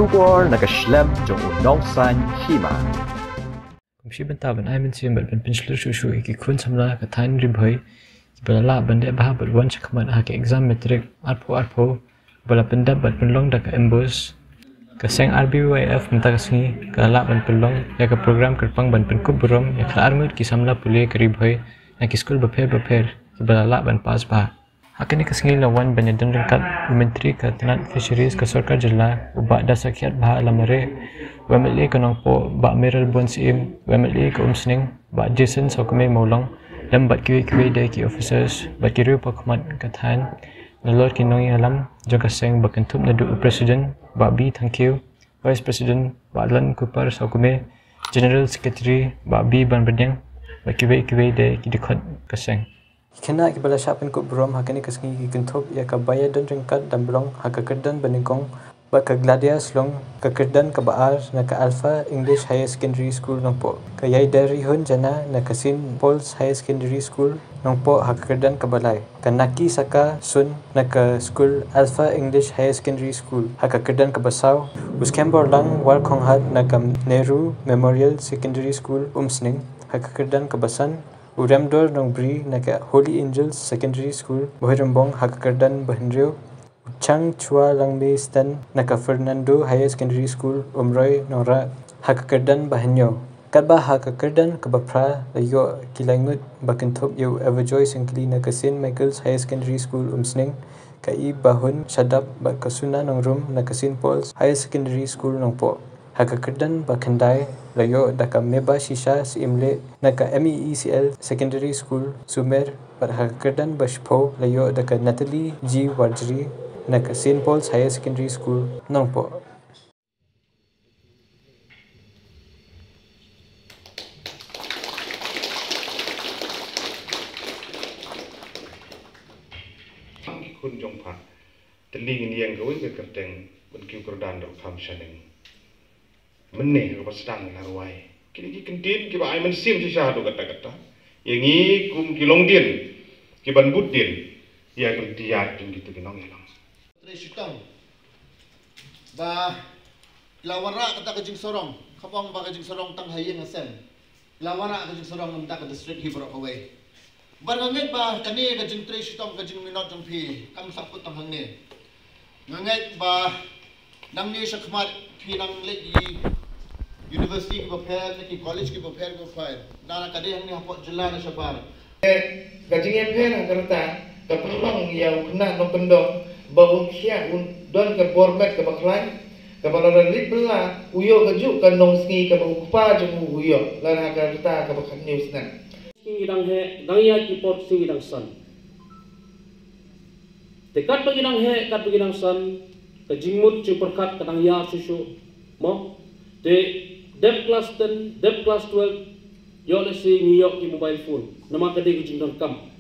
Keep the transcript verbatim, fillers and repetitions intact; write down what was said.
Khubor na ka shlem jong u nongsan hima. Kum shi bynta ban ai mynsiem bad ban pynshlur shuh shuh ïa ki khun samla ka thaiñ Ri Bhoi kiba la lah ban leh bha bad wan shakhmat ha ka exam matric arphew arphew ba la pyndep bad pynlong da ka MBOSE, ka seng R B Y F mynta ka sngi ka la lah ban pynlong ïa ka program kyrpang ban pynkup burom ïa ka arngut ki samla pule ka Ri Bhoi na ki skul bapher bapher kiba la lah ban pass bha. Ha kane ka sngi la wan ban ïadon ryngkat u Myntri ka tnat Fisheries ka Sorkar Jylla u Bah Dasakhiatbha Lamare, u MLA ka Nongpoh Bah Mayralborn Syiem, u MLA ka Umsning Bah Jason Sawkmie Mawlong, lem bad kiwei kiwei de ki officers bad ki riew pakhmat ka thaiñ, nalor ki nongïalam jong ka seng ba kynthup naduh u President Bah B Thangkhiew, Vice President Bah Lon Kupar Sawkmie, General Secretary Bah B Banbyrdiang bad kiwei kiwei de ki dkhot ka seng. Ki khynnah kiba la shah pynkup burom ha kane ka sngi ki kynthup ïa ka ba ïadon ryngkat damblong ha ka kyrdan ba nyngkong bad ka Gladia Slung, ka kyrdan kaba ar na ka Alpha English Higher Secondary School Nongpoh, ka Yaida Rihun Jana na ka Saint Paul's Higher Secondary School Nongpoh ha ka kyrdan kaba lai, ka Naki Saka Sun na ka skul Alpha English Higher Secondary School ha ka kyrdan kaba saw, u Skemborlang Warkhonghat na ka Nehru Memorial Secondary School Umsning ha ka kyrdan kaba san, u Remdor Nongbri na ka Holy Angels Secondary School Bhoirymbong ha ka kyrdan ba hynriew, u Changchua Langmei Sten na ka Fernando Higher Secondary School Umroi Nongrah ha ka kyrdan ba hynñiew. Katba ha ka kyrdan kaba phra la ïoh ki lai ngut ba kynthup ïa u Everjoy Syngkli na ka Saint Michael's Higher Secondary School Umsning, ka I Bahun Shadap bad ka Suna Nongrum na ka Saint Paul's Higher Secondary School Nongpoh. Ha ka kyrdan ba khyndai la ïoh da ka Meba Shisha Syiemlieh na ka M E E C L Secondary School Sumer bad ha ka kyrdan ba shiphew la ïoh da ka Natalie G Warjri na ka Saint Paul's Higher Secondary School Nongpoh. Ki khun jong pha, te ngin ïeng kawei ka kyrteng ban kiew kyrdan da u Kham Shaneng. Mynne kaba sdang la rwai. Kine ki kyntien kiba ai mynsiem shisha haduh katta katta ïa ngi kum ki longdien, ki ban bud dien ïa ka lynti ïaid jong kita ki nongïalam. Trei shitom ba la wanrah kata ka jingsarong, kaba ong ba ka jingsarong tang ha ïing ha sem. La wanrah ka jingsarong mynta ka district hi baroh kawei. Bad nga ngeit ba kane ka jingtrei shitom, ka jingminot jong phi kam sa kut tang hangne. Nga ngeit ba nangne shakhmat phi nang leit ki university kiba pher, ki college kiba pher kiba pher. Na ka dei hangne hapoh jylla ne shabar. Ka jingïapher ha ka rta ka pynlong ïa u khynnah nongkyndong ba un khiah, un don ka bor met kaba khlaiñ, kaba lada leit bylla u ïoh kajuh ka nongsngi kaba u kpa jong u u ïoh lada ha ka rta kaba khathynñiew snem. Sngi dang heh, dang ïaid ki por sngi dang san. Te katba ki dang heh, katba ki dang san, ka jingmut jingpyrkhat ka dang ïar shuh shuh. Mo? Te dep klas ten, dep klas twelve, ïoh lehse ngi ïoh ki mobile phone. Namar ka dei ka jingdonkam.